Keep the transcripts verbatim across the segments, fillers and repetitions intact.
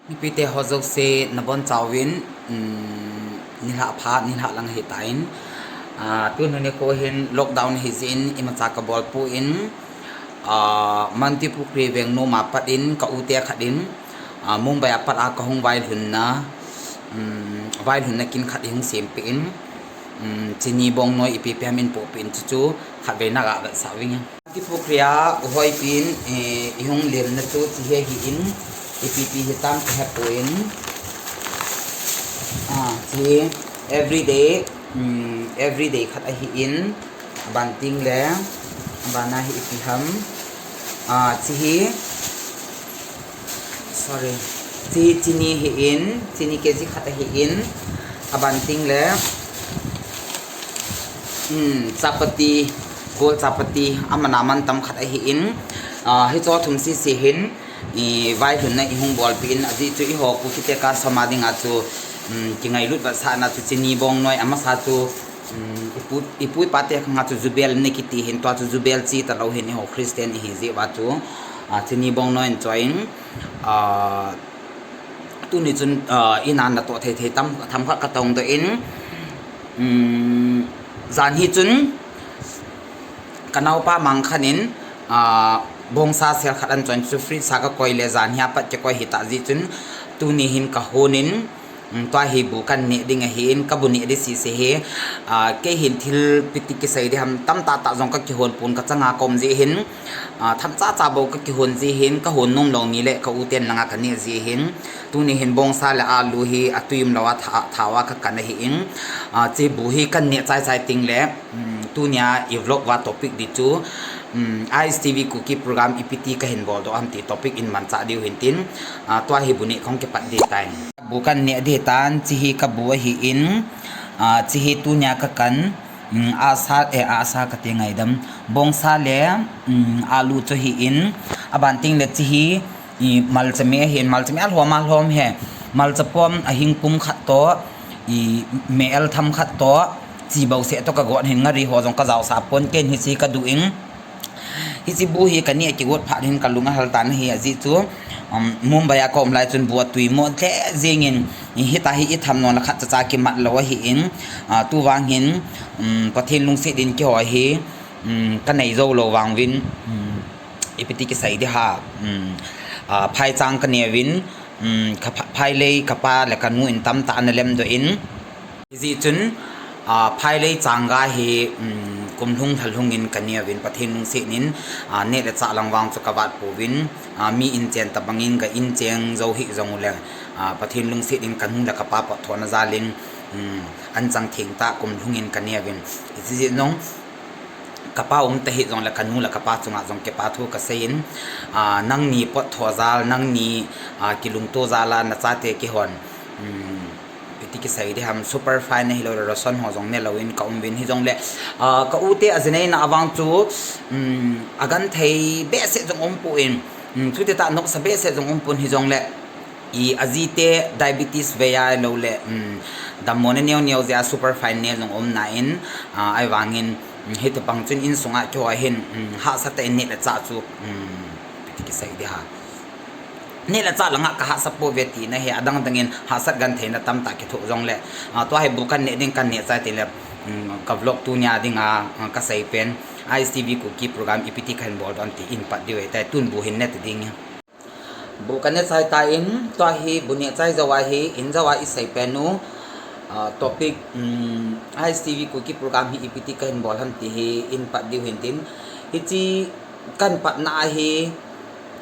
Mipite ho jouse nabonchauvin, um, nilhah pha, nilhah lang ahitan. Ah, tuni nikho hin lockdown ahi jeh in, imacha kabol poi, ah, Mantripukhri Vengnom a pat in, ka u te khat in, ah, Mumbai a pat a kahung vailhunna, um, vailhunna kin khat eihung sempeh in, um, chini bongnoi ipi ipi ham eihin pohpeh in, chuchu khatvei na gavetsah uving. Mantripukhri a u hoipi in, eh, eihung lemna chu hiche hi ahin, ipi ipi hitam kahepoi. Ah, hiche everyday, um, everyday khat ahin, aban tengle, abana hi ipi ham. Ah, hiche hi, sorry. Hiche hi chini ahin, chini K G khat ahin, aban tengle, um, chapati, gol chapati, aman aman tam khat ahin, ah, hicho thum sese hin, i, vailhunna eihung bolpeh in, ajeh chu eiho Kuki te customer dinga chu, um, kingailut vetsahna chu chini bongnoi amasa chu, um, ipu, ipu ipa te khanga chu jubel ana kiti hin, tua chu jubel che talou hin, eiho Christian ihi jeh uva chu, ah, chini bongnoi in choi in, ah, tuni chun, ah, in a natoh thei thei tam, themkhat katongdoh in, um, jan hi chun, kanaopa Mangkhan in, ah, bongsa sel khat ana choi in chu fridge a kakoi le jan hi apat kikoi ahitah jeh chun tuni hin kahon in, um, tua hi bu kaneh ding ahin, kabu neh ding sese hi, ah, kei hin thil ipi ti kisei ding ham tamtah tah jong kakihon pon kachanga kaum jeh hin, ah, themcha cha bou kakihon jeh hin, kahon nom lou nile ka u ten langa kaneh jeh hin, tuni hin bongsa le alu hi atui umlou a tha, thao a kakan ahin, ah, hiche bu hi kaneh chai chai tengle, um, tunia i vlog uva topic ding chu, um, I S T V Kuki program ipi ti kahin boldoh ham ti topic in manchah diu hin tin, ah, tua hi bu neh kahung kipat ding tai. Bu kaneh ding tan, hiche hi kabu ahin, ah, hiche hi tunia kakan, um, asa, eh, asa kati ngaidam, bongsa le, um, alu chu ahin, aban tengle hiche hi, i, malcha me ahin, malcha me alhom alhom hi, malcha pom ahing pum khat toh, i, me el tham khat toh, chi bouseh toh kagot hin, ngari ho jong kajaosah pon, ken hiche kaduh in, hiche bu hi kaneh kigot phat hin kalung ahal tan ahi, ajeh chu, um, Mumbai a kaum lai chun bu atui mo lheh jeng in, i, hitia hi itham nom le khatcha cha kimat lou ahin, ah, tuvang hin, um, Pathen lungset in keiho hi, um, kanei jou lou vang uvin, um, ipi ti kisei ding ham, um, ah, phaichang kanei uvin, um, ka pha-, phailei kapa le kanu in tamtah ana lemdoh in, hijeh chun, ah, phailei changa hi, um, kum lhung lha lhung in kanei uvin Pathen lungset in, ah, neh le chah lang vang chu kavat pouvin, ah, mi inchen tobang in ka inchen jou hih jong uleh, ah, Pathen lungset in kanu le kapa potthohna jal in, um, anchang thengtah kum lhung in kanei uvin, hijeh jong, kapa um tahih jongle kanu le kapa chunga jong kipa thu kasei in, ah, nangni potthoh jal, nangni, ah, kilungto jal a nachate keihon, um, ipi ti kisei ding ham, super fine ahilouleh ration ho jong nelou in kaum uvin hijongle, ah, ka u te ajineina avang chu, um, agenthei behseh jong umpon, um, chuti tah nopsa behseh jong umpon hijongle, i, ajite diabetes vei ahilouleh, um, dammona neo neo jeh a super fine ne jong umna in, ah, ahivangin, um, hitobang chun insunga keiho hin, um, hahsatah in neh le chah chu, um, ipi ti kisei ding ham, neh le chah langa kahahsa pouve tina hi, adang dang in hahsat gentheina tamtah kithoh jongle, ah, tua hi bu kaneh ding kaneh chai tengle, um, ka vlog tunia dinga, ah, kasei pen, I S T V Kuki program ipi ti kahin boldoh ham ti in pat diu ahitai, tun bu hin neh ta ding. Bu kaneh chai tan, tua hi bu neh chai jou a hi, in jou a isei pen u, ah, topic, um, I S T V Kuki program hi ipi ti kahin bol ham ti hi in pat diu hin tin. Hiche kahin patna ahi,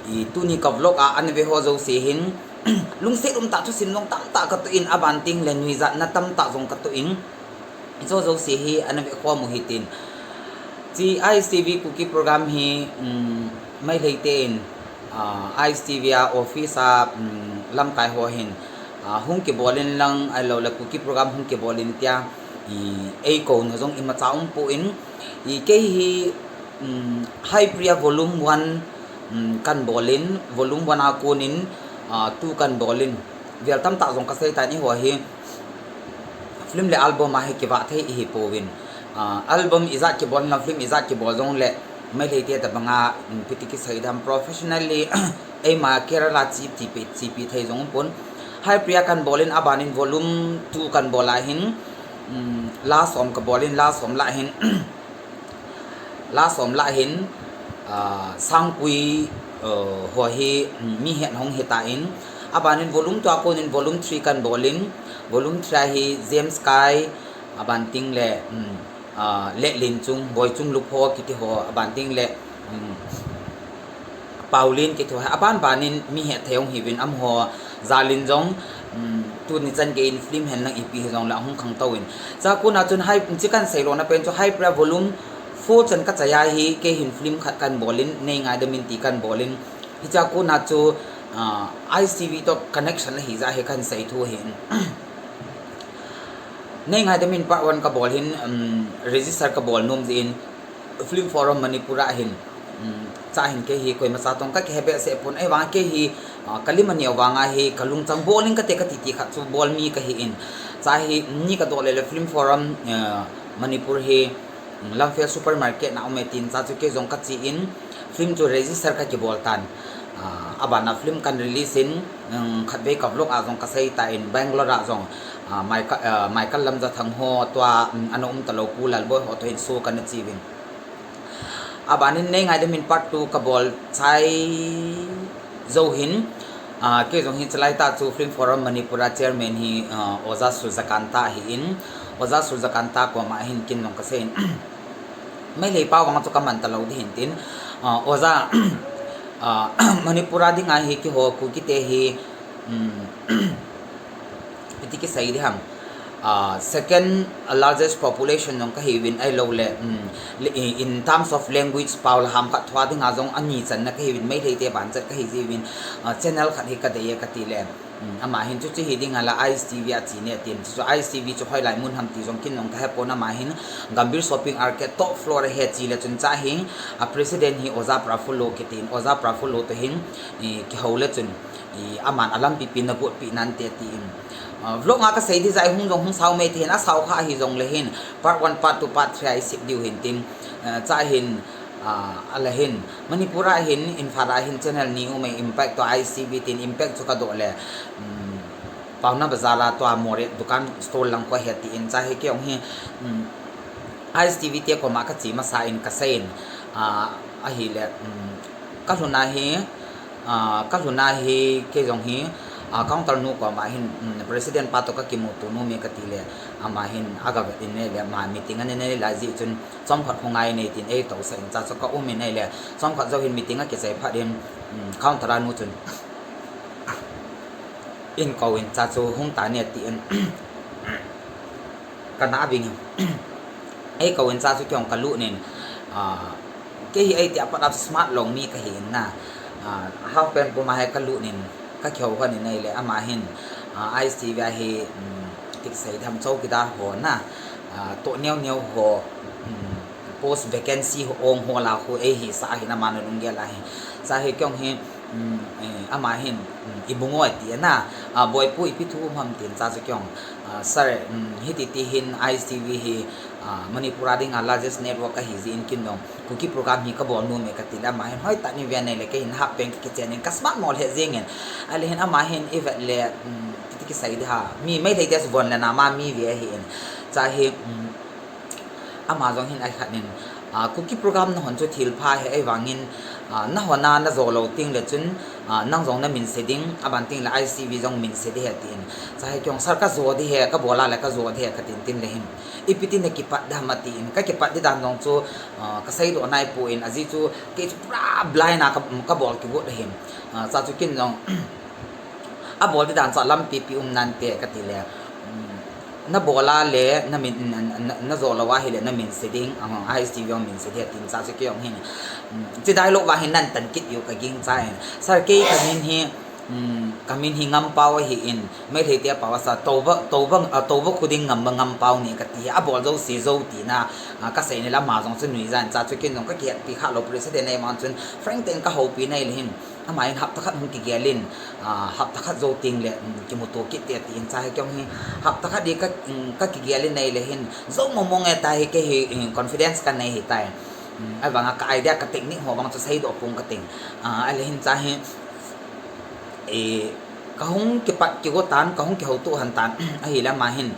i, tuni ka vlog a ana ve ho jouse hin, lungset umtah thusim jong tamtah katoh in, aban tengle nuijatna tamtah jong katoh in, hiche jouse hi ana ve khom u hitin. Hiche I S T V Kuki program hi, um, Meitei ten, ah, I S T V a office a, um, lamkai ho hin, ah, hung kibol in lang ahilouleh Kuki program hung kibol in tia, i, eikouna jong imacha umpon, i, kei hi, um, Haipriya volume one, um, kahin bol in, volume one a kon in, ah, two kahin bol in, vel tamtah jong kasei tan, eiho hi film le album a hi kivah thei ihi pouvin. Ah, album ijat kibol lang, film ijat kibol jongle, Meitei te tobanga, um, ipi ti kisei ding ham, professionally Eima Kerala chi tipi, tipi thei jong pon. Haipriya kan bol in, aban in volume two kan bol a hin, um, la som ka bol in, la som la hin, la som la hin, ah, Sangkui, uh, ho hi, um, mi het hung hita in. Aban in volume two a kon in volume three kan bol in, volume three a hi James Kai, aban ting le, um, ah, le Lin Chung, Boi Chung Lup ho kiti ho, aban ting le, um, Paulin kiti ho, aban ban in mi het thei hung hiuvin amaho jal in jong, um, tuni chan gei in film hen lang ipi hi jong le ahung khangtou in. Chua kon a chun hai, chi kan seilona pen chu Haipriya volume four chan ka chai a hi kei hin film khat kan bol in, Nei Ngaidam In ti kan bol in. Hichea kon a chu, ah, I S T V toh connection ahi jeh a hi kan sei thu ahin. Nei Ngaidam In part one ka bol hin, um, register ka bol nom jeh in, Film Forum Manipur a hin, um, chua hin kei hi koima cha toh ka kihe behseh pon, ahivang kei hi, ah, ka lim aneo vang a hi ka lungchang bol in kate ka titi khat chu bol mi ka hi in. Chua hi ni ka doh le le Film Forum, ah, Manipur hi, um, Lamphel Supermarket na um e tin chua chu kei jong ka che in, film chu register ka kibol tan. Ah, aban a film kan release in, um, khatvei ka vlog a jong ka sei tan, Bangalore a jong, ah, Michael, ah, Michael Lamjathang ho tua, um, ana um talou Pu Lalboi ho toh hin show kana che uvin. Aban in Nei Ngaidam In part two ka bol chai jou hin, ah, kei jong hin chulai tah chu Film Forum Manipur a chairman hi, ah, Oja Surjakanta ahi in, Oja Surjakanta koma hin kin jong ka sei in, Meitei pao vang chu ka man talou ding hin tin, ah, Oja, ah, Manipur a ding a hi keiho Kuki te hi, um, iti kisei ding ham, ah, second largest population jong ka hi uvin ahilou le, um, le, in, in terms of language pao le ham khat thua ding a jong ani channa ka hi uvin, Meitei te ban chet ka hi ji uvin, ah, channel khat hi ka dei e ka ti le, um, ama hin chu chu hi ding a la I S T V a che ne tin, chu chu I S T V chu hoilai mun ham ti jong kin jong ka he pon, ama hin Gambhir Shopping Arcade top floor a he che le chun chua hi, a president hi Oja Prafulla kitin, Oja Prafulla toh hin, i, kihou le chun, i, aman alampi pi na got pi nante ti in. Ah, vlog nga ka sei ding jeh a hung jong hung sao mai ti hin, asao kha ahi jong le hin, part one, part two, part three a i sip diu hin tin, ah, chua hin, ah, ala hin, Manipur a hin, Imphal a hin channel ni um e, Impact toh I S T V tin, Impact chu ka doh le, um, Paona Bazar a tua Moreh dukan store lang ko he ti in, chua hi kei jong hi, um, I S T V te koma ka che masa in ka sei in, ah, ahile, um, ka lhun a hi, ah, ka lhun a hi kei jong hi, ah, counter nu koma hin, um, president pa toh ka kimuto nom e ka ti le, ama hin aga vet in ahile, ama meeting a nei nei lai jeh chun, chomkhat khu ngai nei tin ei tousah in, chua chu ka um in ahile, chomkhat jou hin meeting a kichai phat in, um, counter a nu chun, in kou in, chua chu hung ta ne ti in, ka na bing in, ei kou in, chua chu kei jong ka lut in, ah, kei hi ei ti a pat a smart lou mi ka hi in na, ah, half pant puma hi ka lut in, ka kihou hon in ahile, ama hin, ah, I S T V a hi, um, iti kisei ding ham, chowkidar ho na, ah, toh neo neo ho, um, post vacancy ho ong ho la khu ei hisah ahin, ama na lunggel a hi. Chua hi kei jong hi, um, eh, ama hin, um, i bung o ati na, ah, Boipu ipi thu um ham tin, chua chu kei jong, ah, sir, um, hiti ti hin I S T V hi, ah, Manipur a ding a largest network ahi jeh in kin jong Kuki program hi ka bol nom e ka ti le, ama hin hoitah in ei ven ahile kei hin half pant ka kichen in ka smart mol he jeng in. Ahile hin ama hin i vet le, um, iti kisei ding ham, mi Meitei te chu von le nama mi ve ahi in. Chua hi, um, ama jong hin ahi khat in, ah, Kuki program na hon chu thil pha ahi, ahivang in, ah, na hon a na jo lou teng le chun, ah, nang jong na min se ding, aban teng le I S T V jong min se ding ahi tin. Chua hi kei jong sir ka jo ding ahi, ka bol a le ka jo ding ahi ka tin tin le hin, ipi ti na kipat ding ham ati in, ka kipat ding dan jong chu, ah, ka seidoh nai poi in, ajeh chu kei chu pura blind a ka, ka bol kigot ahin. Ah, chua chu kin jong, a bol ding dan chu alampi pi um nante ka ti le, um, na bol a le na min, na, na, na jo lou ahile na min se ding, ah, I S T V jong min se ding atin, chua chu kei jong hin, um, chidai lou vang hin nan tan kit diu ka ging chai in. Sir, kei ka min hi, um, ka min hi Ngampao ahi in, Meitei te pao a sa, Touba, Touba, ah, Touba khu ding ngam, Ngampao ni ka ti, a bol jouse jou tina, ah, ka sei ni le, ama jong chu nuijat in, chua chu kin jong ka kihetpi kha lou, president ahi vang chun frank tah in ka houpi in ahile hin, ama hin hapta khat hung kigel in, ah, hapta khat jou teng le, um, kimuto kit te ati in, chua hi kei jong hi hapta khat hi ka, um, ka kigel in ahile hin, jou mong mong e, tua hi kei hi, um, confidence ka nei ahi tai. Um, ahivang a ka idea ka technique ho vang chu seidoh pong ka ting. Ah, ahile hin chua hi, Eh, kahung kipat kigo tan, kahung kihouto han tan, ahile ama hin,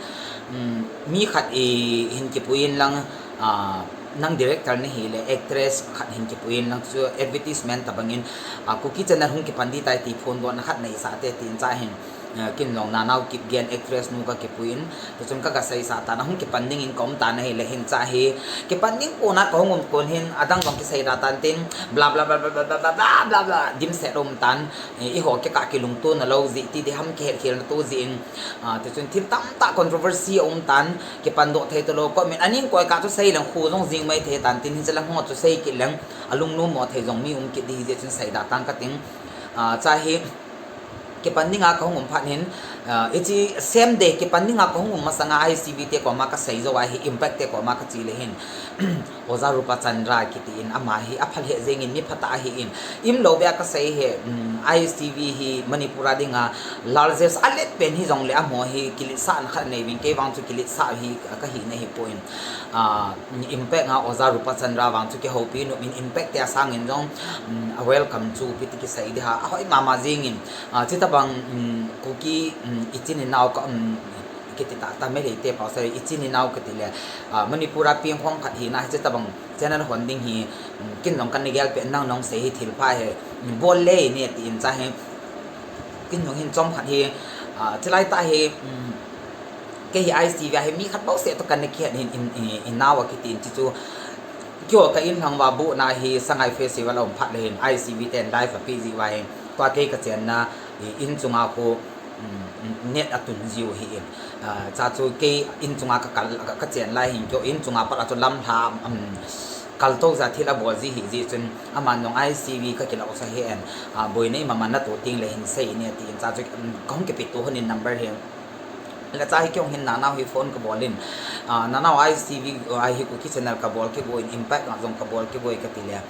um, mi khat, eh, hin kipui in lang, ah, nang director nahi le, actress khat hin kipui in lang, chu advertisement tabang in, ah, Kuki channel hung kipan di tai ti phondohna khat nei sa te tin cha hin, ah, kin jong Nanao Kipgen actress nu ka kipui in, Tuchun ka, ka seisa tan, ahung kipan ding in ka um tan ahile hin cha hi. Kipan ding kona ka hung um kon hin, adang jong kisei da tan tin, bla, bla, bla, dimset um tan, eh, eiho kikah kilungto na lou jeh, ti di ham kihet khel na to jeh in, ah, tuchun thil tamtah controversy a um tan, kipan doh thei talou, comment aning koi kah chu sei leng khu jong jing mai thei tan tin, hin cha lang hung chu sei kit leng, alungnom mo thei jong mi um kit di jeh chun sei da tan ka ting, ah, cha hi, Kipan dinga ka hung um phat hin, ah, hiche same day kipan dinga ka hung um masanga I S T V te koma ka sei jou ahi, Impact te koma ka che le hin. Oja Rupa Chandra kiti in ama hi apha lheh jeng in mi phatah ahi in. Im lou beh a ka sei hi, um, I S T V hi Manipur a dinga largest alet pen hi jong le amaho hi kiletsahna khat nei vin kei vang chu kiletsah hi ka hi na hi poi. Ah, Impact a Oja Rupa Chandra vang chu kihoupi nom in Impact te a sang in jong, um, a welcome chu pi ti kisei di ha. Ahoi mama jing in, Ah, chutabang, um, Kuki, um, ichin inao ka, um, kiti ta, ta Meitei te pau sa, ichin inao kiti le, ah, Manipur a peng khom khat hi na, chutabang channel hon ding hi, um, kin jong kan ni gel pe nang nong sei hi thil pha hi, um, bol le ne ti in cha hi, kin jong hin chom khat hi, ah, chulai ta hi, um, kei hi I S T V a hi mi khat bou se to kan ni kihet hin, in, in, inao a kiti in chi chu, kio ka in lang va bu na hi Sangai Festival a um phat le hin I S T V ten live a pi ji va hin. Tua kei ka chenna, i, in chunga khu, um, net a tun jiu hi in. Ah, cha chu kei in chunga ka kal, ka, ka chen lai hin kio in chunga pat a chu lam hla, um, kal to ja thil a bol ji hi ji chun aman jong I S T V ka kila u sa hi en. Ah, boina i mama na to ting le hin sei ne ti in cha chu, um, ka hung kipi to hon in number hi. Le cha hi kei hung hin Nanao hi phone ka bol in. Ah, Nanao I S T V, ah, hi Kuki channel ka bol kigoi in Impact a jong ka bol kigoi ka ti le.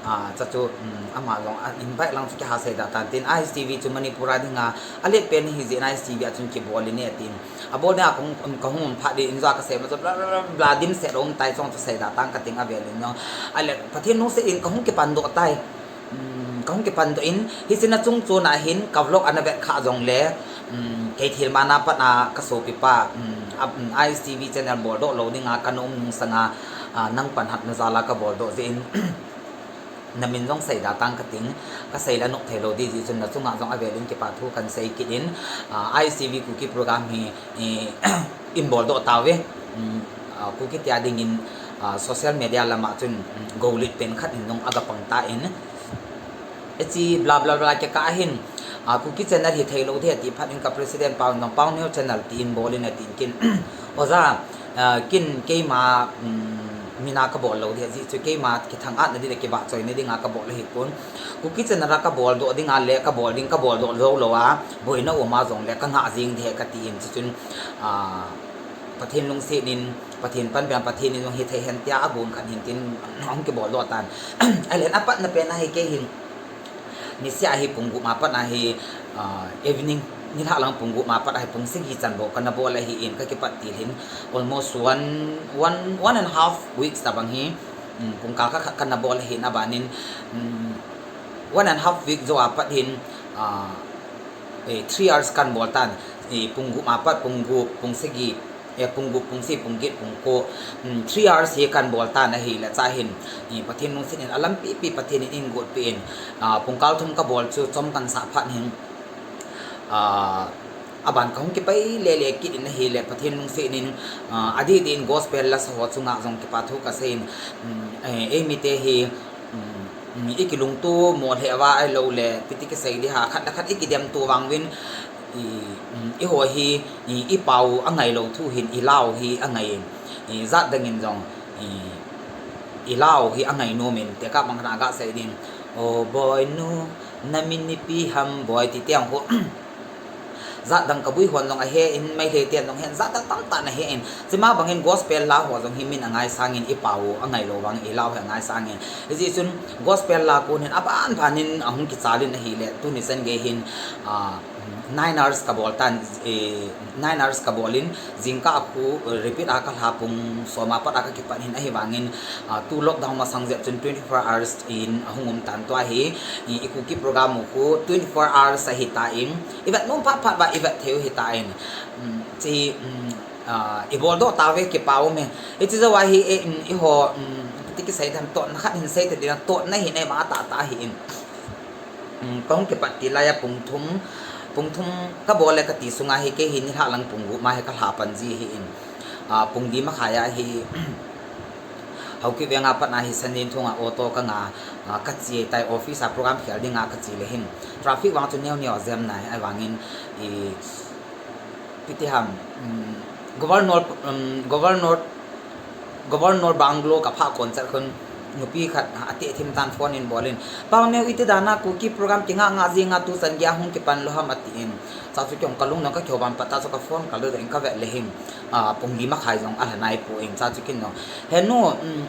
Ah, cha chu, um, ama jong, ah, Impact lang chu kiha sei da tan tin, I S T V chu Manipur a dinga, alet pen hi jeh in I S T V a chun kibol in e tin. A bol dinga ka hung, um, ka hung um phat di in jong ka sei ma chu bla, bla, bla, bla, dimset um tai chong chu sei da tan ka ting a vel in jong. Ale, Pathen lungset in ka hung kipan doh tai. Um, ka hung kipan doh in, hiche na chung chun a hin, ka vlog ana vet kha jong le, um, kei thil mana pat a ka sopi pa, um, a, um, I S T V channel bol doh lou dinga ka na um nung sanga, ah, nang panhat na jal a ka bol doh jeh in, Na min jong sei da tan ka ting, ka sei la nop thei lou di, di chun na chunga jong avel in kipa thu kan sei kit in, ah, I S T V Kuki program hi, eh, in bol doh tauve, um, ah, Kuki te a ding in, ah, social media lama chun, um, golit pen khat in jong aga pang tan, hiche bla bla bla kikah hin, ah, Kuki channel hi thei lou di ti phat in ka president pau in jong Pau Neo channel ti in bol in atin kin, Oja, Ah, kin keima, um, mina ka bol lou di, ajeh chu keima kithang-atna di le kibahchoina dinga ka bol ahi pon. Kuki channel a ka bol doh dinga le ka bol ding ka bol doh lou lou a, boina um a jong le ka ngah jing di ka ti in chu chun, ah, Pathen lungset in, Pathen panpina Pathen in jong hithei hen tia agon khat hin tin hung kibol doh tan. Ahile apatna pen a hi kei hin Niseh a hi pung gup ma pat a hi, ah, evening, nilhah lang pung gup ma pat a hi pung sagi chan bou kana bol ahi in ka kipat til hin almost one, one, one and a half weeks tabang hi, um, pung kal khat khat kana bol ahi in aban in, um, one and a half week jou a pat hin, ah, eh, three hours kan bol tan, eh, pung gup ma pat, pung gup, pung sagi, eh, pung gup, pung sagi, pung get, pung ko, um, three hours hi kan bol tan ahile cha hin, eh, Pathen lungset in alampi pi Pathen in eigot peh in, ah, pung kal thum ka bol chu chom kan sah phat hin, ah, aban ka hung kipai le le kit in ahile Pathen lungset in, ah, adih dih in gospel la sa ho chunga jong kipa thu ka sei in, um, eh, eimi te hi, um, um, i kilungto mo lheh uva ahilou le, ipi ti kisei di ham, khat le khat i kidemto vang uvin, i, um, eiho hi, i, i pau angai lou thu hin, i lau hi angai in, i, jat dang in jong, i, i lau hi angai nom in, tekah bang khat a ga sei ding, O boinu, na min ipi ham boi, ti teng khu, Jat dang kabui hon jong ahe in, Meitei ten jong hin jat dang tamtah ana he in. Chuma bang in gospel la ho jong hi min angai sang in, i pau angai lou vang, i lau hi angai sang in. Hijeh chun gospel la kon hin aban ban in ahung kichal in ahile, tuni chan gei hin, ah, nine hours kabol tan, eh, nine hours kabolin, jingkah a khu, eh, repeat a kalha pung som a pat a kakipan hin ahivangin, ah, tu lockdown masang jep chun twenty four hours in ahung um tan tua hi, i, i Kuki program u khu twenty four hours ahitan, ivet nom phat phat uva ivet thei u hitan, um, chi, um, ah, iboldoh tauve kipa ume. Ichi jou a hi, eh, um, iho, um, iti kisei dem totna khat hin sei te ding, totna hi nei ma ta ta hi in. Um, kahung kipat til lai a pung thum, pung thum kabol le kati sunga hi kei hi nilhah lang pung gup ma hi kalha pan ji hi in. Ah, pung li makhai a hi, Haokip veng a pat na hi Sanjinthong a auto kanga, ah, kache tai office a program khel dinga kache le hin. Traffic vang chu neo neo a jam nai, ahivangin i, iti ham, um, Governor, um, Governor, Governor Bungalow kaphah kon chat khun nupi khat, ah, ateh thim tan phone in bolin. Pauneo iti dan a Kuki program kinga nga jinga tuchan gei a hung kipan lou ham atin. Cha chu kei jong kalung nong kakihou ban pat a chu ka phone kaldoh in kavet le hin. Ah, pung li makhai jong alha nai poi, cha chu kin nong. Henu, um,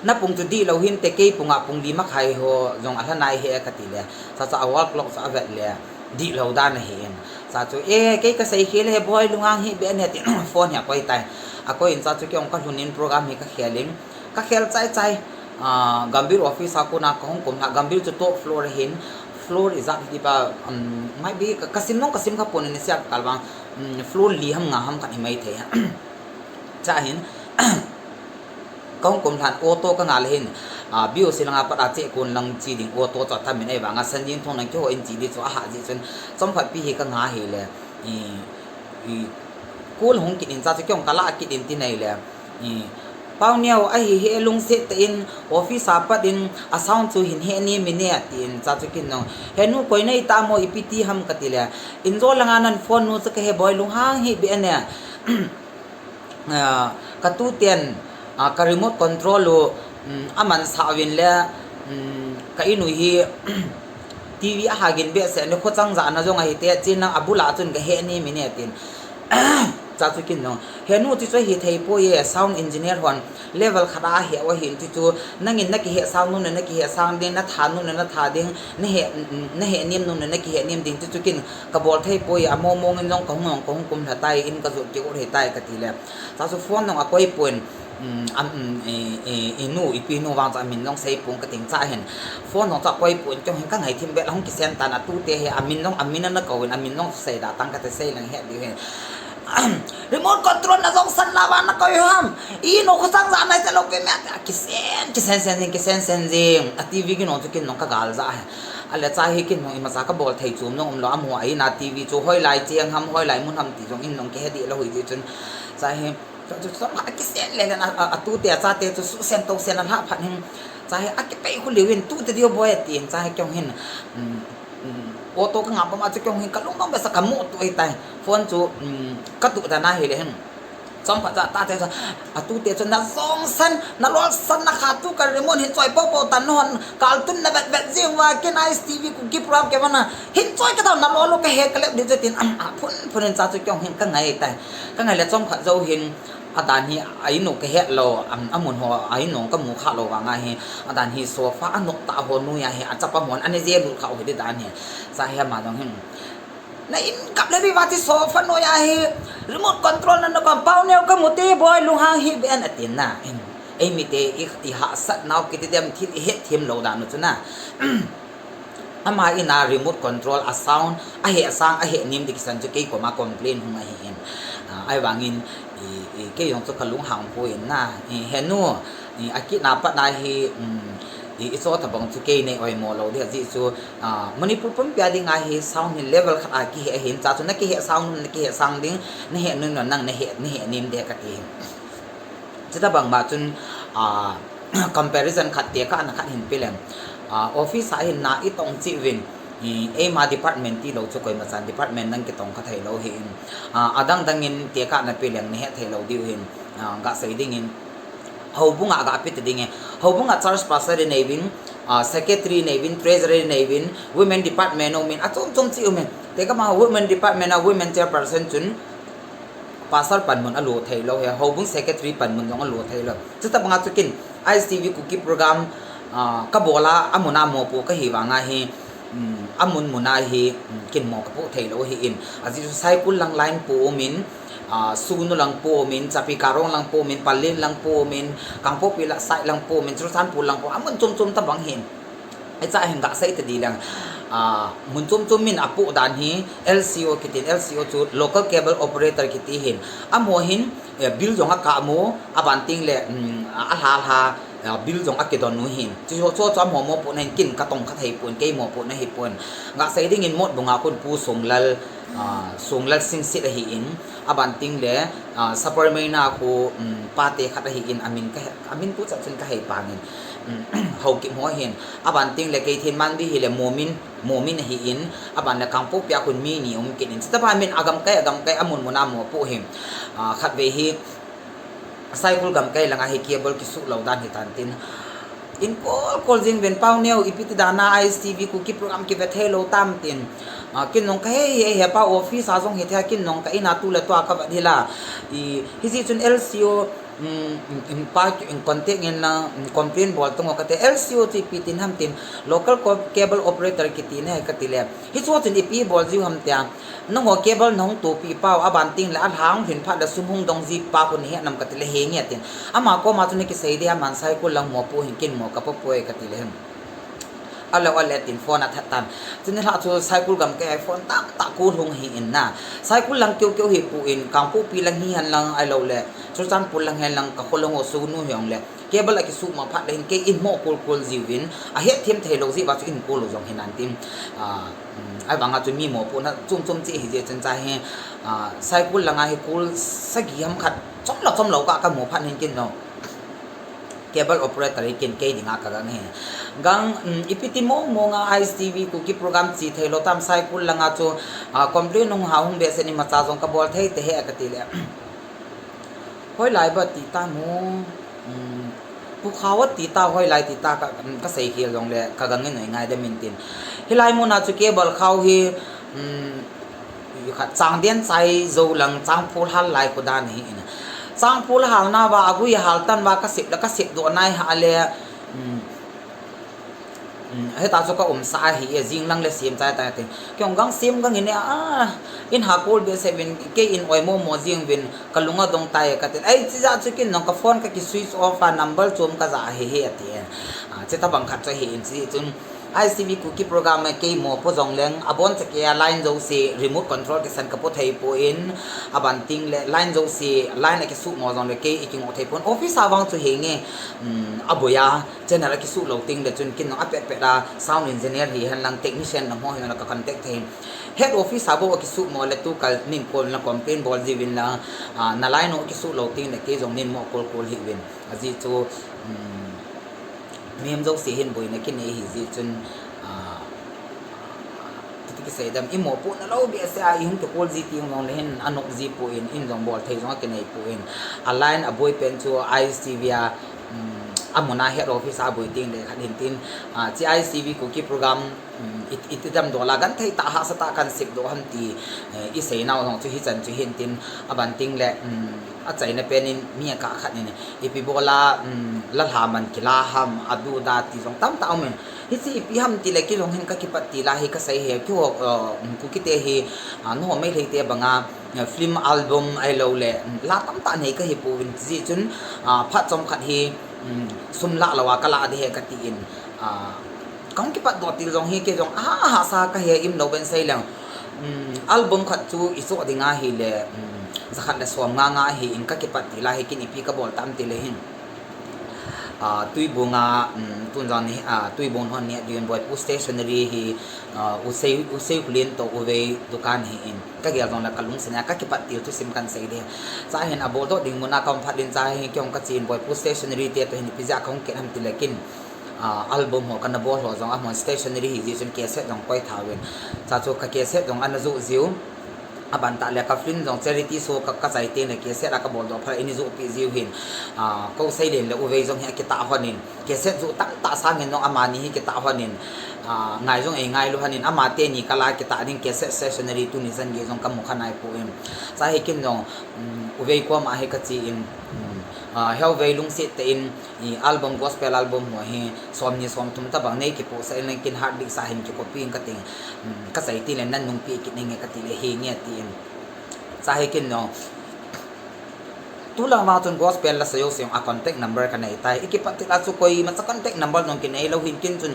na pung chu dihlou hinte, kei pung a pung li makhai ho jong alha nai he kati le. Cha chu a wall clock chu avet le. Dihlou dan ahin. Cha chu, eh, kei kasei khel e boi, lunghang hih beh ne tin phone hi akoi tai. Akoi in cha chu kei jong kalhun in program hi kakhel in. Kakhel chai chai. Ah, Gambhir office a kona kahung kumlha, Gambhir chu top floor ahin. Floor ijat hiti pa, um, might be ka, kasim nong kasim kha pon in sia kal vang, um, floor li ham nga ham khat hi mai thei. Cha hin, kahung kumlhan auto kanga le hin, ah, B O C langa pat a che kon lang che ding auto chu atam in ahivanga Sanjinthong lang keiho in che di chu ahah ji chun chomkhat pi hi kanga hi le, i, i, kul hung kit in cha chu kei jong kalah kit in ti nai le, i, Pauneo ahi he lungset tah in office a pat in a sound chu hin he ni mi ne atin cha chu kin nong. Henu koi nei ta mo ipi ti ham kati le. Injo langa nan phone nu chu kahe boi lunghang hih beh ne. Ah, katuten, ah, ka remote control u, um, aman sa uvin le, um, ka inu hi T V ahagin behseh ni khochang jana jong ahite, chin lang abul a chun kahe ni mi ne tin. Cha chu kin nong. Henu ti chu hi thei poi e, sound engineer hon level khat a he u ahin ti chu, nangin na kihe sang nom le na kihe sang ding, na tha nom le na tha ding, na he, na he nem nom le na kihe nem ding ti chu kin kabol thei poi, among mong in jong kahung jong kahung kumlha tai, in kajot kit u hei tai kati le. Cha chu phone jong akoi pon, um, am, um, i, i, inu, ipi nu vang chu amin jong sei pon kating cha hin. Phone jong chu akoi pon, kei jong hin kangai thim beh la hung kisen tan atute hi, amin jong, amin ana kou in, amin jong sei da tang kate sei lang he di hin. Remote control na jong san la va na koi ham. Inu khochang jana te lou pe me, kisen, kisen sen jing, kisen sen jing. A T V kin jong chu kin jong kagal ja he. Ale cha hi kin jong imacha kabol thei chu jong umlou, amu a ina T V chu hoilai cheng ham, hoilai mun ham ti jong in jong kihe di lou hi ti chun. Cha hi, chu, chu, chu, a kisen le le na, a, atute, achate chu susen tosen alha phat hin. Cha hi, akipei khu liu in, tute diu boi atin, cha hi kei jong hin, um, um, auto kanga pam a chu kei jong hin, kalung dong behseh kamu tu ahi tai. Phone chu, um, katu dan ahi le hin. Chomkhat cha tate chu, atute chu na jong san, na lol san na kha tu ka remote hin choi po po tan hon, kal tun na vet vet jing uva, kin I S T V Kuki program kei vana, hin choi ka tau na lol u kahe kalep di chu tin, am, a phun phun in cha chu kei jong hin kangai tai. Kangai le chomkhat jou hin, adan hi a inu kahet lou, am, amun ho a inu kamu kha lou vanga hi, adan hi sofa anop tah ho noiya hi, achapa hon, ane je lut kha u hi di dan hi. Cha hi ama jong hin. Na in kap le bi va ti sofa noiya hi, remote control na na kom Pauneo kamu te boi lunghang hih beh in atin na. In, eimite i, i hahsat nau kiti dem thil i het thim lou dan u chu na. Ama ina remote control a sound, ahe sang, ahe nem di kisan chu kei koma complain hung ahi in. Ah, ahivangin, i, i, kei jong chu kalunghang poi na. I, henu, i, akitna pat na hi, um, i, i cho tabang chu kei nei oimo lou di ajeh chu, ah, Manipur pumpia dinga hi sound hi level khat a kihe ahin, cha chu na kihe sound, na kihe sang ding, na he nun nun nang na he, na he nem de kati hin. Chutabang ma chun, ah, comparison khat tekahna khat hin peleng. Ah, office a hin na itong cheh uvin, i, eima department tilou chu koima chan department nang kitong kha thei lou hi in. Ah, adang dang in tekahna peleng na he thei lou diu hin, ah, gasei ding in. Houbung a gape ti ding e. Houbung a church pastor nei uvin, ah, secretary nei uvin, treasurer nei uvin, women department um in, achom chom cheh um in. Tekah ma women department a women chairperson chun, pastor panmun alo thei lou hi, houbung secretary panmun jong alo thei lou. Chutabang a chu kin, I S T V Kuki program, ah, kabol a, amun a mopo kahi vanga hi, amun muna hi kinmo kapoh theilou ahin. Ajeh chu Saikul lang line po umin, Sugnu lang po umin, Chapi Karong lang po umin, Pallel lang po umin, Kangpokpi la side lang po umin, Churachandpur lang po, amun chom chom tabang hin. Hicha hin gasei tadi lang. Mun chom chom min apoh dan hi L C O kitin, L C O chu Local Cable Operator kiti hin. Amaho hin bill jong akah mo, aban tengle alha lha bill jong akidon u hin. Chuho chu amaho mopohna hin kin katong kha thei pon, kei mopohna hipon. Gasei dingin Motbung a kon Pu Songlal, Songlal Singsit ahin, aban tengle Sapermeina khu pate khat ahin, amin tuchan chun kahei pangin, Haokip ho hin. Aban tengle Keithelmanbi hile Momin, Momin ahin, aban le Kangpokpi a khun mi ni um kit in. Chutobang min agamkai, agamkai amun muna mopoh hin. Khatvei hi Saikul gamkai langa hi cable kisuh lou dan hitan tin, inkol kol jing uvin, Pauneo, ipi ti dana I S T V Kuki program kive theilou tam tin. Kin jong kahei hei, hepa office a jong hithei, kin jong ka in a tu le tua kavet hila. Hijeh chun L C O pa contact in lang complain bol tong u kate, L C O chu ipi tin ham tin, Local Cable Operator kitina hi katile, hichu chun ipi bol jiu ham tia, nangho cable nahung tohpeh pau, aban tengle alha hung lhin phat le sum hung dong ji pa khu nahet nam katile, henge tin. Ama koma chu nakisei ding, aman Saikul lang mopoh hin, kin mo kapoh poi katile hin. Alo, ale tin phone athat tan. Chuni lhah chu Saikul gamkai a phone tamtah call hung ahin na. Saikul lang keu keu hipon, Kangpokpi lang hihen lang ahiloule Churachandpur lang hihen lang, kakholangho Sugnu hijongle cable akisuhmo phat le hin kei in mo kol kol jiuvin, ahetthem theilou jeh uva chu in call u jong hinan tin. Ahivanga chu mi mopohna chom chom cheh hijeh chun cha hi Saikul langa hi call sagi ham khat chomlou chomlou ka kamu phat hin kin jong cable operator hi kin kei dinga kagang hi. Gang, ipi ti mong monga I S T V Kuki program che theilou tam, Saikul langa chu complain hung ha hung behseh in, imacha jong kabol thei tahih e katile, hoilai ba ti tam u, Pu Khao ati ta, hoilai ti ta, kaseikhel jongle kagang in nei ngaidam in tin. Hilai muna chu cable khao hi khat changden chai jou lang, changphol hal lai khu dan ahin. Changphol halna uva agui hal tan uva kasep le kasepdoh nai hale, hita chu kaumsah ahi e, jing lang le sem chai tai tin. Kei jong gang sem gang in e, in ha call behseh uvin, kei in oimo mo jing uvin, kalung adong tai e katin. Ai, chijeh chu kin jong ka phone kaki switch off a, number chom kaja ahi e ati e. Chutobang khat chu ahin, chujeh chun I S T V Kuki program a kei mopo jongleng, aboncha kei a line jouse remote control kisan kapo thei pon, aban tengle line jouse line akisuhmo jongle kei ikingoh thei pon, office a vang chu henge, aboi a channel akisuh lou tengle chun kin jong apet pet a sound engineer hihen lang, technician lang ho hihen lang ka contact thei. Head office a bou akisuhmo le tukal nin call na complain bol jiuvin lang, na line u akisuh lou tengle kei jong nin mo kol kol hih uvin. Ajeh chu mihem jouse hin boina kinei hijeh chun, kiti kisei dam, imopohna lou behseh a ihung kicall ji teng jongle hin anop ji pon, in jong bol thei jong akinei pon. A line aboi pen chu I S T V a, amun a head office a aboi tengle khat hin tin, che I S T V Kuki program iti damdol a genthei tah hahsa tah kan sepdoh ham ti iseinau jong chu hichan chu hin tin, aban tengle achaina pen in mi akah khat in, ipi bol a lalha man kila ham, adu da ti jong tamtah aumin. Hiche ipi ham tile kei jong hin kakipat til a hi kasei e, keiho Kukite hi nangho Meiteite banga film album ahiloule la tamtah nei kahipouvin, chujeh chun phat chomkhat hi sum lah lou a kalah ding ahi katin, kahung kipatdoh til jong hi kei jong ahahsa kahi, imlou ben sei leng. Album khat chu ichoh ding ahile jakhat le som nga nga ahin, kakipat til a hi kin ipi kabol tam tile hin, Tuibong a, tun jong ni, Tuibong hon ni, Boipu Stationery hi, Usei, Usei Khullen toh Uvei dukan ahin, kagel jongle kalungset a kakipat til thusim kan sei ding. Cha hin aboldoh ding mun a kaum phat in cha hin kei jong kachen, Boipu Stationery te toh hin ipi jeh a kahung kit ham tile kin album ho kana bol ho jong amahon stationery hijeh chun cassette jong koi thauvin. Cha chu ka cassette jong ana joh jiu. Aban tah le ka film jong charity show ka, kachai tengle cassette a kaboldoh phat in eijohpeh jiu hin. Kou Seilen le Uvei jong hi akitah lhonin, cassette joh tamtah sangin jong amani hi kitah lhonin, Ah, ngai jong ei ngailu hon in, ama teni kala kitah ding cassette stationery tuni chan gei jong kamu kha naipoi. Cha hi kin jong, um, uvei koma hi kache in, um, ah, heuvei lungset tah in, i album, gospel album ho hi, somni somthum tabang nei kipohsah in, kin hard disk a hin kicopy in kating, um, kachai tile nan nungpeh kit nange katile henge tin. Cha hi kin jong, tulang vang chun gospel lasa jouse jong a contact number kanei tai. Ikipat til a chu koimacha contact number jong kinei lou hin kin chun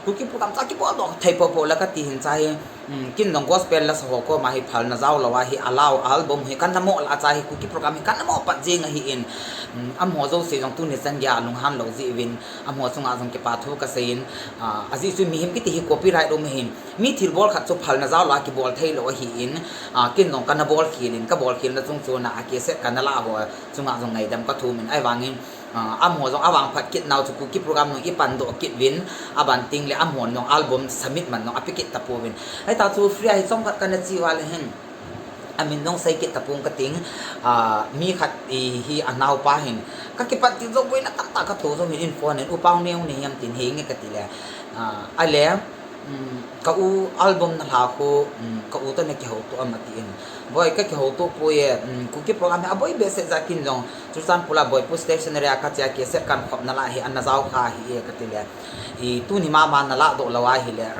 Kuki program cha kibol doh thei popo la kati hin cha hi, um, kin jong gospel lasa ho koma hi phalna jao lou a hi alau album hi kana mo la cha hi Kuki program hi kana mo pat jeng ahin, um, amaho jouse jong tuni chan gei a lunghan lou jeh uvin amaho chunga jong kipa thu kasei in, ah, ajeh chu mihem kiti hi copyright um ahin, mi thilbol khat chu phalna jao la kibol thei lou ahin, ah, kin jong kana bol khel in, kabol khelna chung chun a cassette kana la ho chunga jong ngaidam kathum in, ahivangin, ah, amaho jong avang phat kit nau chu Kuki program jong ipan doh kit uvin, aban tengle amaho jong album submit man jong ape kit tapouvin. Ahita chu free a hi chomkhat kana che uva le hin, amin jong sei kit tapong kating, ah, mi khat hi anaopa hin, kakipat til jou boina tamtah kato jou hin, in phone in, U Paoneo nahi ham tin, henge katile, ah, ale, um, ka u album nalha khu, um, ka u toh nakihouto am atin. Boi, kakihouto poi e, um, Kuki program hi aboi behseh jeh a kin jong Churachandpur a Boipu Stationery a kache a cassette kankhopna la hi ana jao kha ahi e katile, i tuni mama nalah doh lou ahile,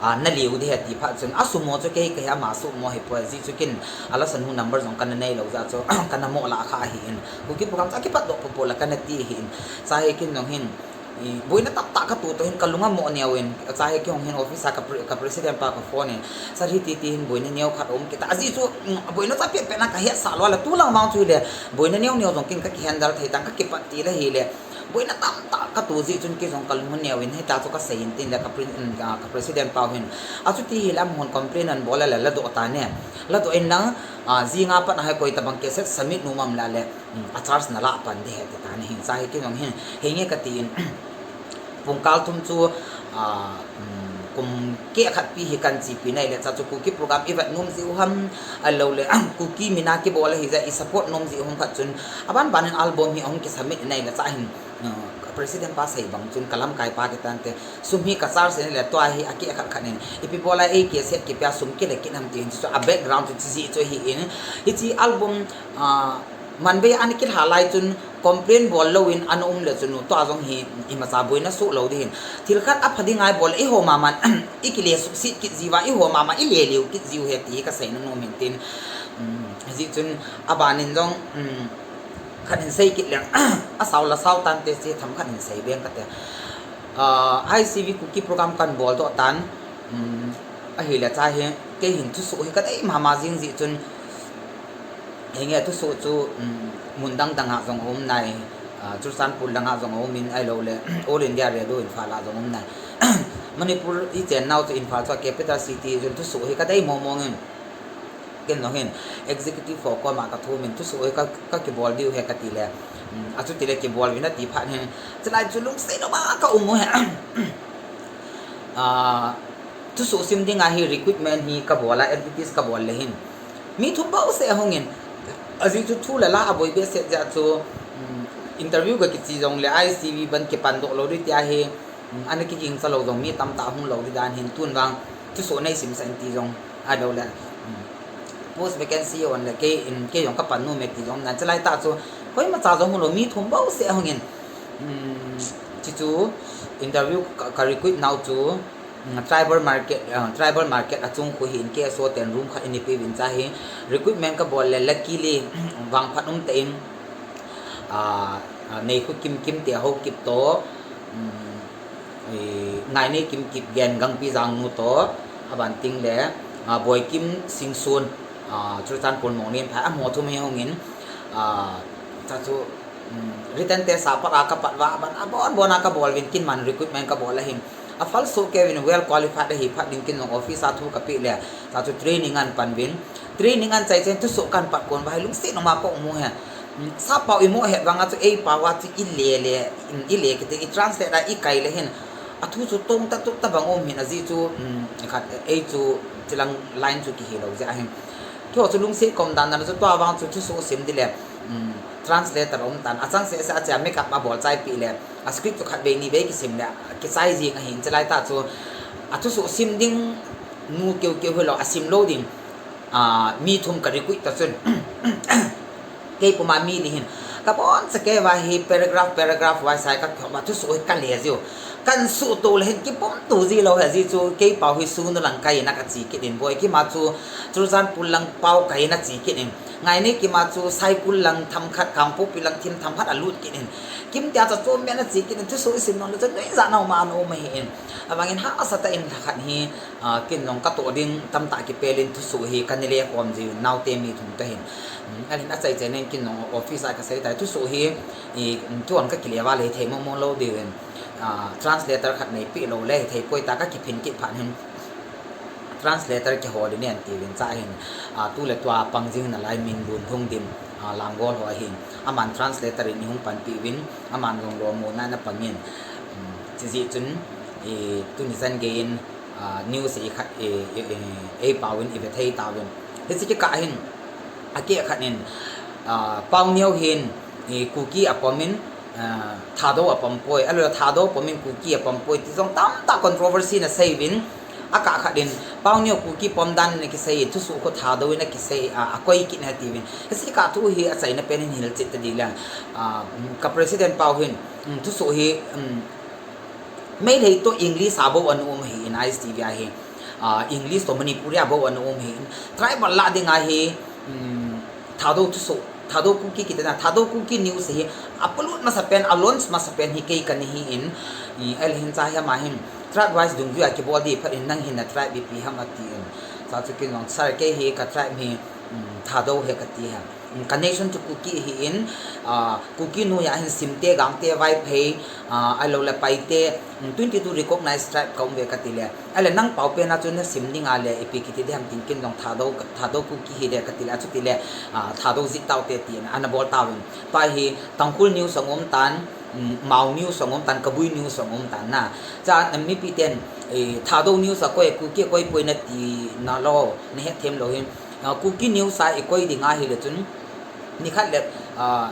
ah, naliu ding ahi ati phat chun, asum ho chu kei kahi, ama sum ho hipoi, ajeh chu kin alasanu number jong kana neilou jeh a chu kana mo la kha ahin, Kuki program chu akipat doh popo la kana ti ahin. Cha hi kin jong hin, i, boina tamtah kato to hin kalung amo neovin, cha hi kei jong hin office a ka pre-, ka president pa ka phone in, sir, hiti ti hin boina neo khat um kit a, ajeh chu, um, boina cha pet pet na kahetsah lou a le, tulang vang chu hile boina neo neo jong kin kaki handle thei tan, kakipat til ahile boina tamtah kato jeh chun kei jong kalung aneovin, hita chu kasei in tin le ka pre-, um, ah, ka president pau hin, achuti hile amahon complain anabol a le ladoh tan e, ladoh inlang, ah, jinga pat a hi koi tabang cassette submit nom am le le, um, a charge nalah pan ding ahi ati tan ahin, cha hi kei jong hin henge katin, pungkal thum chu, ah, um, kum keh khat pi hi kahin chepi nai le, cha chu Kuki program ivet nom jeh u ham, ahilou le Kuki mina kibol ahi jeh a i support nom jeh u ham khat chun, aban ban in album hi ahung kisubmit nai le cha hin, ah, president pa sei bang chun kalamkai pa kitan te, sum hi ka charge in le tua hi akeh khat khat in, ipi bol a ei cassette kipia sum kile kit ham ti hin chu a background chu chujeh chu ahin, hiche album, ah, manvei a ana kilha lai chun complain bol louvin ana um le chun tua jong hi imacha boina soh lou ding hin. Thil khat apha ding a ibol le eiho mama in ikile suhset kit jiuva, eiho mama ile leo kit jiu ahi ti kaseina nom in tin. Um, hijeh chun aban in jong, um, khat hin sei kit leng, asao la sao tante, che themkhat hin sei beng kate. Ah, I C V Kuki program kahin bol doh tan, um, ahile cha hi, kei hin thusoh hi kadei mama jing jeh chun, henge thusoh chu, um, mun dang dang a jong aum nai, ah, Churachandpur lang a jong aum in ahilou le, All India Radio Imphal a jong aum nai. Manipur ichen nau chu Imphal chu a capital city chun thusoh hi kadei mong mong in. Ken jong hin executive ho koma kathum in thusoh hi ka, kakibol diu ahi kati le, um, achuti le kibol uvin ati phat hin, chulai chu lungset lou ma kaum u ahi. Ah, thusoh sim ding ahi, recruitment hi kabol a, advertise kabol le hin, mi thum bouseh ahung in, ajeh chu thu le la aboi behseh jeh a chu, um, interview kakiche jong le I C V ban kipan doh lou ding ti ahi. Um, ana kigingcha lou jong mi tamtah hung lou ding dan hin tun vang thusoh nei simsah in ti jong ahilou le, um, post vacancy on le kei in, kei jong kapan nom e ti jong nan, chulai tah chu koimacha jong hung lou, mi thum bouseh ahung in, um, chuchu interview ka, ka recruit nau chu, um, tribal market, uh, tribal market achung khu hin K S O ten room khat ana peuvin, cha hi recruitment kabol le luckily vangphat umtah in, ah, ah, Neikhokim Kimte Haokip toh, um, eh, Ngaineikim Kipgen Gangpi Jangnu toh, aban tengle, ah, Boikim Singson, ah, Churachandpur Monglenphai, amaho thum hi hung in, ah, cha chu, um, written test a pat a kapat uva, aban abon bon a kabol uvin, kin man recruitment kabol ahin, aphal soh kei uvin, well qualified ahi phat ding kin jong office a thu kapeh le, cha chu training ahin pan uvin, training ahin chai chai in thusoh kahin pat kon uva hi lungset noma kaum u ahi. Um, sappao imo het vang a chu eipao a chu ile le, um, ile kiti, i translate a ikai le hin, athu chu tong ta tut tabang um hin, ajeh chu, um, khat, ei chu chulang line chu kihe lou jeh ahin, keiho chu lungset kaum dan dan a chu tua vang chu thusoh sim ding le, um, translator aum tan, achangseh seh a chea makeup abol chai peh le, A script chu khat vei ni vei kisim le, kichai jing ahin, chulai tah chu, a thusoh sim ding nu keu keu hilou, a sim lou ding, a, mi thum ka recruit ta chun. Kei puma mi li hin. Ka bon cha kei va hi paragraph, paragraph wise a ka khom a thusoh hi ka le jiu. Kan suh to le hin kipom to ji lou he ji chu kei pau hi sunu lang kai na ka chi kit in boi kima chu Churachandpur lang pau kai na chi kit in. Ngainei kima chu Saikul lang themkhat, Kangpokpi lang thim themkhat a lut kit in. Kim tia cha chom me na chi kit in thusoh i sim nung le chu nui ja nau ma no ma hi in. Avangin ha asa ta in khat hi, a, kin nong ka to ding tamtah kipel in thusoh hi ka ni le kom ji naute mi thum ta hin. Um, alin a chai chai nen kin nong office a ka sei tai thusoh hi, i, um, tuan ka kile va le thei mo mo lo de ven. A, translator khat nei pi lo le thei poi ta ka kiphin kit phan hin. Translator kihol in nen ti vin cha hin, a, tu le tua pang jing na lai min bun hung dim, a, Langgol ho hin. Aman translator in hung pan pi vin, aman long lo mo na na pangin. Um, chi ji chun, i, tu ni jan ge in, a, news i khat, i, i, i, ei pau in i ve thei ta vin. Hi chi ki ka hin, a ke khat in, a, Pau Neo hin, i, Kuki a pom in, a, Thadou a pom poi, a lo Thadou pom in Kuki a pom poi, ti jong tamtah controversy na sei vin, a ka khat in, Pau Neo Kuki pom dan na kisei, thusoh ko Thadou na kisei, a, a koi kit na ti vin. Hi chi ka thu hi a chai na pen in hil chit ta di la, a, ka president pau hin, um, thusoh hi, um, Meitei to English a bou ana um hi in I S T V a hi. Ah, English to Manipuri a bou ana um hi in. Tribal la ding a hi, um, Thadou thusoh, Thadou Kuki kiti na, Thadou Kuki news hi. A polut masa pen, a launch masa pen hi kei ka ni hi in. I, el hin cha hi ama hin. Tribe wise dungjui a kibol di phat in nang hin na tribe ipi ham a ti in. Cha chu kin long sar kei hi ka tribe hi, um, Thadou hi ka ti ha. Ka nation chu Kuki hi in, ah, Kuki noiya hin Simte, Gangte, Vaiphei, ah, a lo le Paite, um, twenty two recognized tribe ka um ve ka ti le. A le nang pau pen a chu na sim ding a le ipi kiti di ham tin kin long Thadou, Thadou Kuki hi le ka ti le, a chu ti le, ah, Thadou ji tau te ti na, ana bol tau in. Tua hi Tangkhul news a um tan, um, Mao news a um tan, Kabui news a um tan na. Cha, um, mipi ten, eh, Thadou news a koi, Kuki a koi poi na ti na lo, na het them lo hin. Ah, Kuki news a i koi ding a hi le chun, nikhat le, ah,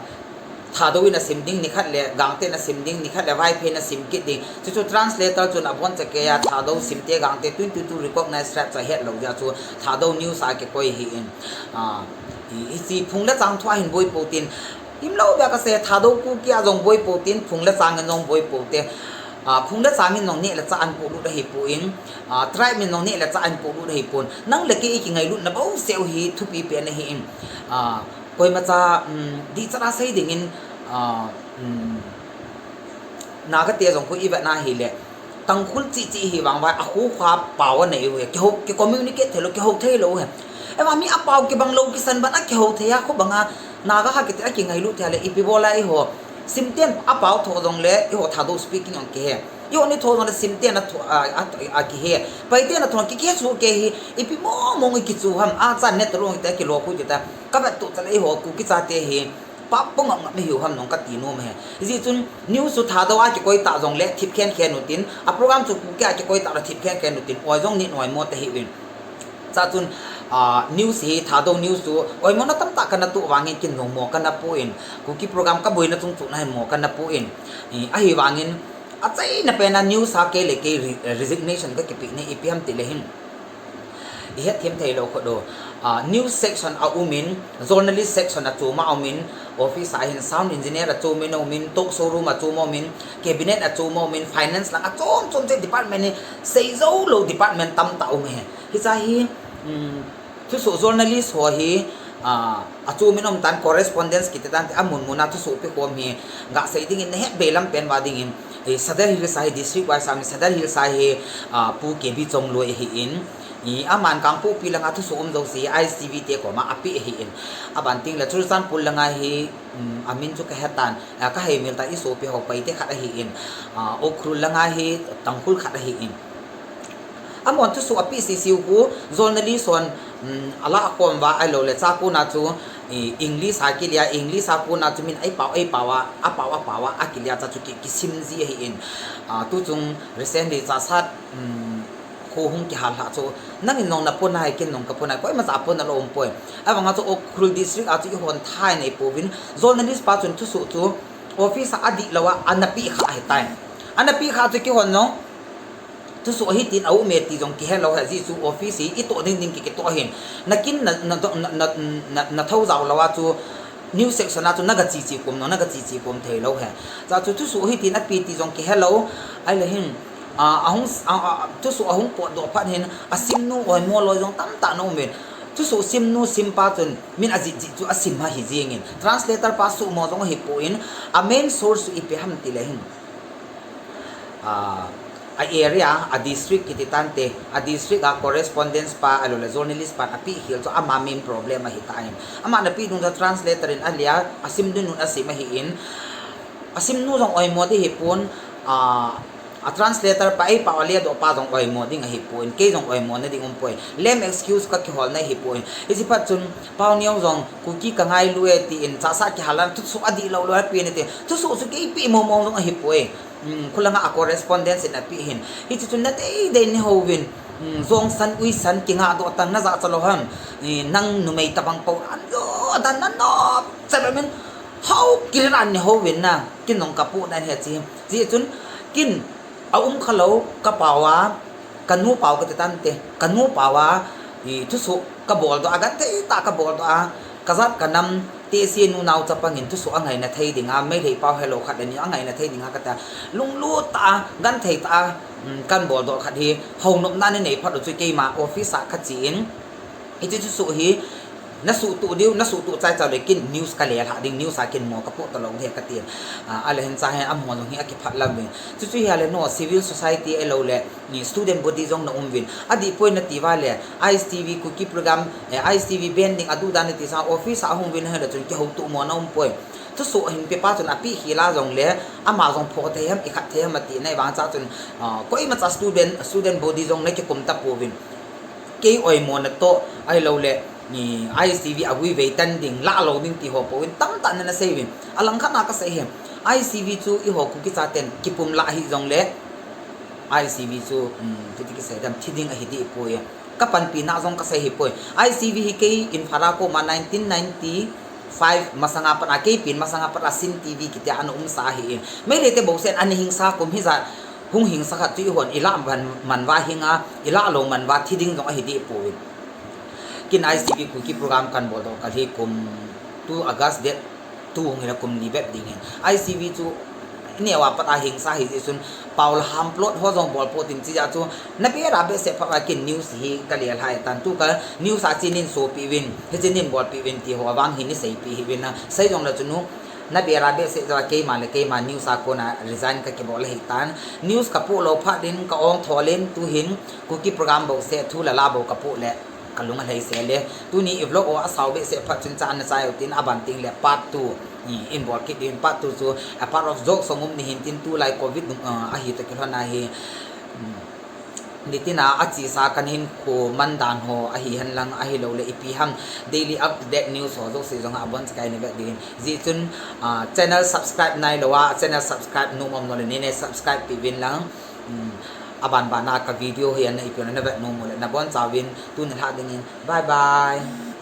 Thadou in a sim ding, nikhat le Gangte in a sim ding, nikhat le Vaiphei in a sim kit ding. Chu chu translator chun a bon cha kei a Thadou Simte Gangte twenty two recognized tribe cha het lo ja chu Thadou news a kikoi hi in. Ah, i, i chi phung le chang thu a hin boi po tin. Im lo bia ka se Thadou Kuki a jong boi po tin, phung le chang in jong boi po te. Ah, phung le chang in jong neh le chah an polut ahi po in. Ah, tribe in jong neh le chah an polut ahi pon. Nang le kei i kingailut na bou seu hi thupi pen ahi in. Ah, Koima cha, um, di cha la sei ding in, ah, um, Naga te jong khu i vet na hi le. Tangkhul chi chi hi vang vai, a khu kha pau a nei u he. Kiho, ki communicate thei lo, kiho thei lo he. Ema mi a pau kibang lo, kisan ban a kiho thei a khu bang a. Naga ha kiti a kingailut thei a le, ipi bol a i ho. Simten a pau tho jong le, i ho Thadou speaking ang kihe. I ho ni tho jong le Simten a tho, a, a, a kihe. Paiten a tho kihe chu ke hi, ipi mo mo ngi kichu ham, a chan ne ta rong te kilo khu kita. Ka vet tu ta le i ho Kuki chate hi. Pa pong ngam ngam hiu ham nong ka ti nom he. Ji chun news chu Thadou a kikoi ta jong le thip khen khen u tin. A program chu Kuki a kikoi ta le thip khen khen u tin. Oi jong ni noi mo te hi win. Cha chun, ah, news hi Thadou news chu oi mo na tam ta ka na tu vangin kin nong mo ka na pu in. Kuki program ka boi na chung chu na hin mo ka na pu in. I, ahi vangin, a chai na pe na news a ke le ke re-, resignation ka kipi ni ipi ham ti le hin. I het them thei lo kho do. Ah, news section a um in, journalist section a chom a um in, office a hin sound engineer a chom in a um in, talk show room a chom a um in, cabinet a chom a um in, finance lang a chom chom che department ni sei zo lo department tam ta um he. Hi cha hi, um, thusoh journalist ho hi, ah, a chom in um tan correspondence kiti tan te a mun mun a thusoh pe khom hi, ga sei ding in na het be lam pen va ding in, eh, Sadar Hills a hi district wise a mi Sadar Hills a hi, ah, Pu K B Chongloi hi in, I, aman Kangpokpi langa thusoh um jouse hi I S T V te koma ape ahi in. Aban ting le Churachandpur langa hi, um, amin chu ka hetan, a, ka hei mil ta i sopi ho Paite khat ahi in. A, Ukhrul langa hi Tangkhul khat ahi in. Amon thusoh ape sisi u khu, journalist hon, um, ala khom va ai lo le cha kona chu, i, English a kilia, English a kona chu min ai pau, ai pau a, a pau, a pau a, a kilia cha chu ki, kisim ji ahi in. A, tu chung recently cha sat, um, Kho hung kihal hlah chu, nangin nong na pon a, ken nong ka pon a, koima cha pon a lo um poi. Avanga chu Ukhrul district a chu i hon thai nei pouvin, journalist pa chun thusoh chu, Office a adih lou a, ana peh kha ahitai. Ana peh kha chu kihon jong thusoh hitin aume ti jong kihe lou ahi, ajeh chu office hi itoh ding ding ki, kitoh ahin. Nakin na, na, na, na, na, na thou jao lou a chu news section a chu naga che che kom jong, naga che che kom thei lou ahi. Chuchu thusoh hitin ape ti jong kihe lou, ahile hin, a, ahung, a, a, thusoh ahung potdoh phat hin, asimnu oimo loi jong tamtah ana um in. Thusoh simnu simpa chun min ajih jih chu asim ahi jeng in. Translator pa suhmo jong ahipoi, a main source chu ipi ham tile hin, a, a area, a district kiti tante, a district a correspondence pa, ahilou le journalist pan apeh khel chu ama main problem ahitan. Aman apeh dungjuiya translator in alia, asim dungjuiya asim ahin, asimnu jong oimo ding ahipon, a, a translator pa, eipao a ledoh pa jong oimo ding ahipon, kei jong oimo na ding umpoi. Lame excuse kakiholna ahipon. Hiche phat chun, Pau Neo jong, Kuki kangailui e tin, chahsa kihal a, thusoh adih lou lou apen e ti. Thusoh chu kei peh mong mong jong ahipoi. Hmm, khulanga a correspondence in apeh hin. Hiche chun nadei dei in neihouvin. Hmm, jongsan, uisan, kingahdoh tan, najahcha lou ham. Eh, nang numei tabang pou, anjo, dan nanom, chabe min. Hao, kiran neihouvin na. Kin jong kapohna ahi che. Hiche chun, kin, aum kha lou, kapao a, kanu pao kati tante, kanu pao a, i, thusoh kaboldoh a, genthei tah a kaboldoh a, kajat kanam, tehse nunao chapang in thusoh angaina thei dinga, Meitei pao helou khat le ni angaina thei dinga kati a, lunglut tah a, genthei tah a, um, kaboldoh khat hi, hounopna nei phat u chu keima office a kache in, hiche thusoh hi, nasuhtoh diu, nasuhtoh chai chai le kin news kalelhah ding, news a kin mo kapoh talou ding kati. A, ahile hin cha hin amaho jong hi akiphat lam ding. Chuchu hi ahile no, civil society ahilou le, ni student body jong naum uvin. Adihpoi nati uva le, I S T V Kuki program, eh, I S T V ban ding aduh dan nati sang office a hung uvin ahile chun kihoutoh mo naumpoi. Thusoh hin pepa chun apeh khel a jong le, ama jong phoh thei ham, ikhat thei ham ati na ahivang cha chun, ah, koimacha student, student body jong nakikum tapouvin. Kei oimo natoh, ahilou le, ni I S T V agui vei tan ding, lah lou ding ti ho pouvin, tamtah na nasei uvin. Alangkhat na kasei hi, I S T V chu eiho Kuki chaten kipum lah hih jong le, I S T V chu, um, titi kisei dam, thi ding ahi dih poi. Kapanpi na jong kasei hipoi. I S T V hi kei Imphal a koima nineteen ninety five masanga pat a, kei pen masanga pat a Sin T V kiti a ana umsa ahin. Meitei te bouseh in ana hingsa kum hijat hung hingsa khat chu eihon ilah man, man uva hinga, ilah lou man uva thi ding jong ahi dih poi. Kin I S T V Kuki program kaboldoh kal hi kum two August date two hung hile kum ni bep ding hin. I S T V chu ineo a pat a hingsa ahi jeh chun Paula Hamplot ho jong bol pou tin chija chu nabera behseh phat a kin news hi kalelhah tan tu ka news a chen in sopi uvin, hiche nin bolpi uvin ti ho vang hi nei seipeh hih uvin na. Sei jong le chun u nabera behseh jeh a keima le keima news a kona resign kakibol ahi tan. News kapoh lou phat in ka ong thol in tu hin Kuki program bouseh thu le la bou kapoh le kalung alhai sel e. Tuni i vlog o asao behseh phat chun cha ana chai u tin aban teng le part two in bol kit ding, part two chu a part of jokes jong um ni hin tin tulai covid, uh, ahi toh kilhon a hi, um, nitin a achesa kahin khoman dan ho ahi henlang ahilou le ipi ham daily update news ho jouse jong abon chakai nei vet ding hin. Jeh chun, uh, channel subscribe nailou a, channel subscribe nom um nau le nei nei subscribe peh uvin lang. Um, aban ban a ka video hi ana ipi na vet nom u le nabon chauvin tuni lhah ding in. Bye bye.